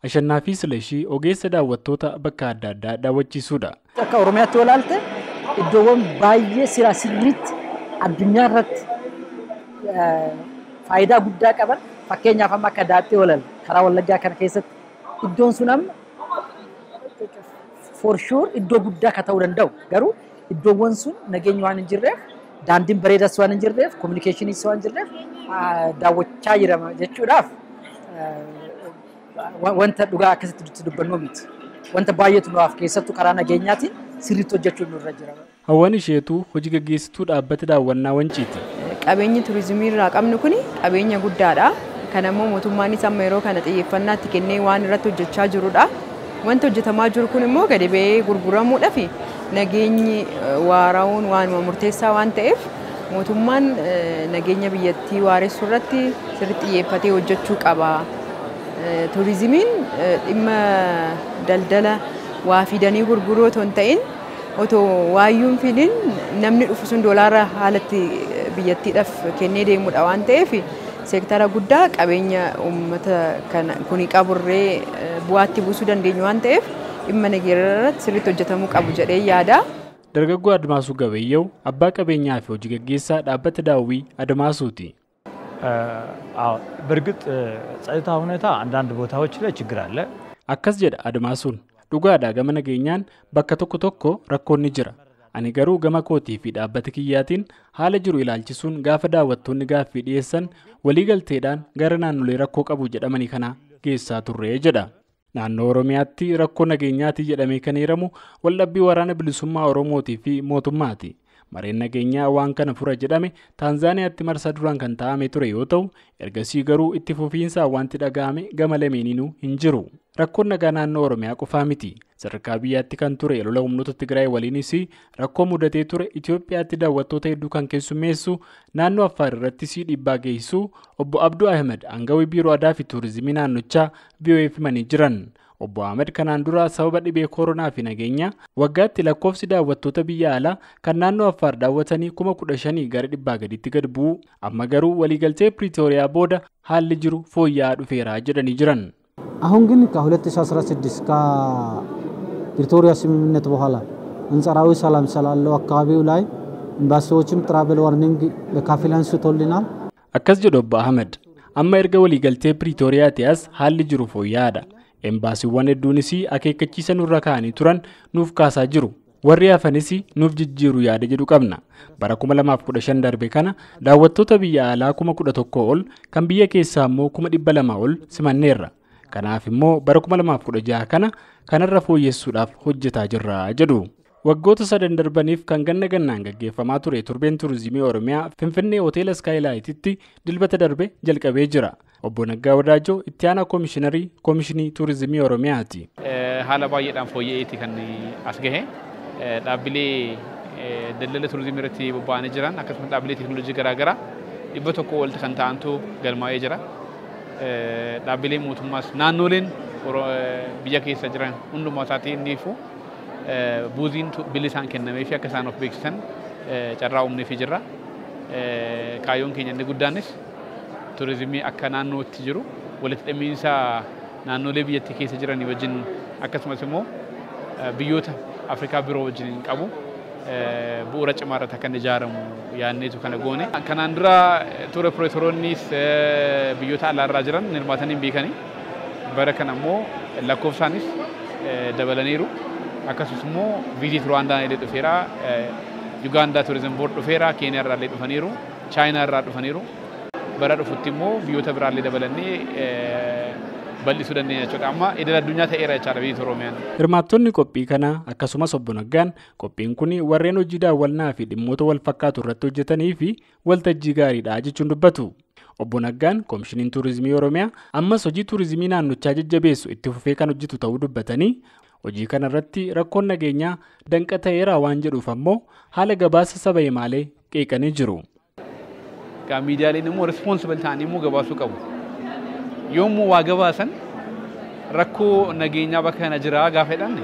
Ashannaafi Silashii ogeessa daawwattoota bakka adda addaa daawwachiisuudha. Akka Oromiyaatti olaalte iddoowwan baay'ee siraa sirriitti addunyaa irratti faayidaa guddaa qaban fakkeenyaaf amma akka Daaxxee Walal karaa Wallaggaa kana keessatti iddoon sun amma for sure iddoo guddaa akka ta'uu danda'u garuu iddoowwan sun nageenyi waan hin jirreef daandiin bareedaas waan hin jirreef communicationis waan hin jirreef daawwachaa jirama jechuudhaaf wanta dhugaa akkasitti dubbannu miti. Wanta baay'eetu nuuf keessattuu karaa nageenyaatiin sirriitti hojjechuun nurra jira. Hawwan isheetu hojii gaggeessituu dhaabbata daawwannaa Wanciiti. Qabeenyi turizimii irraa qabnu kuni qabeenya guddaadha. Kanammoo mootummaanis amma yeroo kana xiyyeeffannaatti kennee waan irratti hojjechaa jirudha. Wanti hojjetamaa jiru kun immoo gadi ba'ee gurguramuudhaaf nageenyi waaraa'uun waanuma murteessaa waan ta'eef mootummaan nageenya biyyattii waaressuu irratti sirriitti xiyyeeffatee hojjechuu qaba. Turizimiin dhimma daldala waa fidanii gurguruu otoo hin ta'in otoo waayyuun fidin namni dhufu sun doolaara haalatti biyyattiidhaaf kennee deemudha waan ta'eef seektara guddaa qabeenya uummata kuni qaburree bu'aatti buusuu dandeenyu waan ta'eef dhimma nageenya irratti sirriitti hojjetamuu qabu jedhee yaada. Dargaggoo Admaasuu Gabayyew abbaa qabeenyaa fi hojii gaggeessaa dhaabbata daawwii Admaasuuti. በእርግጥ ጸጥታ ሁኔታ አንዳንድ ቦታዎች ላይ ችግር አለ። Akkas jedha Admaasuun dhugaadha gama nageenyaan bakka tokko tokko rakkoon ni jira. Ani garuu gama kootii fi dhaabbata kiyyaatiin haala jiru ilaalchisuun gaafa daawwattoonni gaaffii dhiyeessan waliigalteedhaan gara naannolee rakkoo qabu jedhamanii kana geessaa turre jedha. Naannoo Oromiyaatti rakkoo nageenyaati jedhamee kan heeramu waldhabbii waraana bilisummaa Oromootii fi mootummaati. Mareen nageenyaa waan kana fura jedhame Taanzaaniyaatti marsaa duraan kan taa'ame ture yoo ta'u ergasii garuu itti fufiinsaa wanti dhaga'ame gama lameeninuu hin jiru. Rakkoon nagaa naannoo Oromiyaa qofaa miti. Sadarkaa biyyaatti kan ture lola humnoota Tigraay waliinis rakkoo mudatee ture Itoophiyaatti daawwattoota hedduu kan keessummeessu naannoo Affaar irrattis dhiibbaa geessisu obbo Abduu Ahmed aangawii biiroo aadaa fi tuurizimii naannichaa VOA'f himanii jiran. Obbo Ahmed kanaan dura sababa dhibee koronaa fi nageenya waggaatti lakkoofsi daawwattoota biyya alaa kan naannoo Affaar daawwatanii 15,000 gara 100 gaditti gad bu'u amma garuu waliigaltee Piriitooriyaa booda haalli jiru fooyya'aa dhufeera jedhanii jiran. አሁን ግን ከ2016 ከፕሪቶሪያ ስምምነት በኋላ አንጻራዊ ሰላም ስላለው አካባቢው ላይ ኤምባሲዎችም ትራቨል ዋርኒንግ በከፊል አንስቶልናል። Akkas jedhu Obbo Ahmed amma erga waliigaltee Piriitooriyaati as haalli jiru fooyya'aadha. Embaasiiwwan hedduunis akeekkachiisa nurra kaa'anii turan nuuf kaasaa jiru. Warri hafanis nuuf jijjiiru yaada jedhu qabna. Bara 2015 darbe kana daawwattoota biyya alaa 11,000 ol kan biyya keessaa immoo 200,000 ol simanneerra. Kanaaf immoo bara 2016 kana kanarra fooyyessuudhaaf hojjetaa jirra jedhu. Waggoota sadan darbaniif kan ganna gannaan gaggeeffamaa ture torbeen turizimii Oromiyaa Finfinnee Hoteela Skylight'tti dilbata darbe jalqabee jira. Obbo Naggaa Wadaajoo itti aanaa koomishiinarii Koomishinii Turizimii Oromiyaati. Haala baay'eedhaan fooyya'eeti kan as gahe. Dhaabbilee daldala turizimii irratti bobba'anii jiran akkasumas dhaabbilee teekinooloojii garaagaraa 100 ol kan ta'antu galmaa'ee jira. Dhaabbilee mootummaas naannoleen biyya keessa jiran hundumaa isaatiin niifu buuziin bilisaan kennamee fi akka isaan of beeksisan carraa uumneefii jirra. Kaayyoon keenya inni guddaanis turizimii akka naannootti jiru walitti hidhamiinsa naannolee biyyattii keessa jiran wajjin akkasumas immoo biyyoota Afrikaa biroo wajjin qabu bu'uura cimaa irratti akka inni ijaaramu yaadneetu kana goone. Kanaan dura tuura opereetoroonnis biyyoota alaarraa jiran hirmaatanii hin beekani. Bara kana immoo lakkoofsaanis dabalaniiru. Akkasumas immoo Viizit Ruwaandaan illee dhufeera, Yugaandaa Turizim Boord dhufeera, Keeniyaa irraa illee dhufaniiru, Chaayinaa irraa dhufaniiru. Bara dhufutti immoo biyyoota biraa illee dabalannee bal'isuu dandeenya jechuudha. Amma idil addunyaa ta'eera jechaadha biyyi Oromiyaan. Hirmaattonni qophii kanaa akkasumas obbo Naggaan qophiin kun warreen hojii daawwannaa fi dhimmoota wal fakkaatu irratti hojjetanii fi waltajjii gaariidha jechuun dubbatu. Obbo Naggaan Koomishiniin Turizimii Oromiyaa ammas hojii turizimii naannichaa jajjabeessu itti fufee kan hojjetu ta'uu dubbatanii hojii kanarratti rakkoon nageenyaa danqa ta'eera waan jedhuuf ammoo haala gabaasa saba himaalee qeeqanii jiru. Miidiyaaleen immoo responsible ta'anii immoo gabaasuu qabu. Yommuu waa gabaasan rakkoo nageenyaa bakka kana jira gaafa jedhan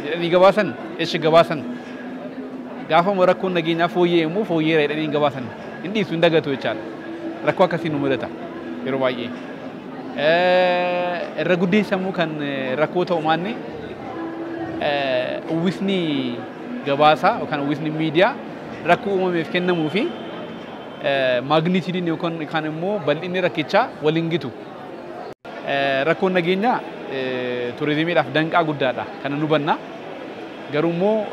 jedhanii gabaasan echi gabaasan gaafa immoo rakkoon nageenyaa fooyya'e immoo fooyyeera jedhanii hin gabaasan hin dhiisu hin dagatu jechaadha. Rakkoo akkasii nu mudata yeroo baay'ee. Irra guddeessa immoo kan rakkoo ta'u maanni uwwisni gabaasaa yookaan uwwisni miidiyaa rakkoo uumameef kennamuu fi magnituudiin yookaan immoo bal'inni rakkichaa waliin gitu. Rakkoon nageenyaa turizimiidhaaf danqaa guddaadha kana nu hubanna. Garuu immoo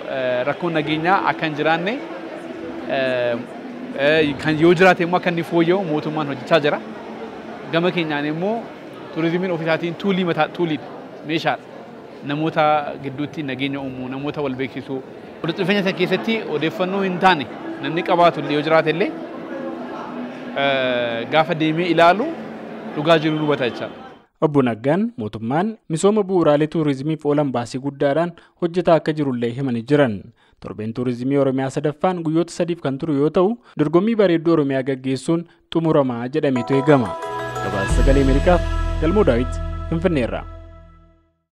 rakkoon nageenyaa akka hin jiraanne kan yoo jiraate immoo akka inni fooyya'u mootummaan hojjechaa jira. Gama keenyaan immoo turizimiin ofiisaatiin tuulii mataa tuuliidha meeshaadha. Namoota gidduutti nageenya uumuu, namoota wal beeksisuu. Walitti dhufeenya sana keessatti odeeffannoo hin taane namni qabaatu illee yoo jiraate illee gaafa deemee ilaalu dhugaa jiru hubata jechaadha. Obbo Naggaan mootummaan misooma bu'uuraalee tuurizimiif oolan baasii guddaadhaan hojjetaa akka jirullee himanii jiran. Torbeen tuurizimii Oromiyaa sadaffaan guyyoota sadiif kan turu yoo ta'u, dorgommii bareedduu Oromiyaa gaggeessuun xumuramaa jedhameetu eegama. Gabaasa Sagalee Ameerikaaf Galmoo Daawit Finfinneerraa.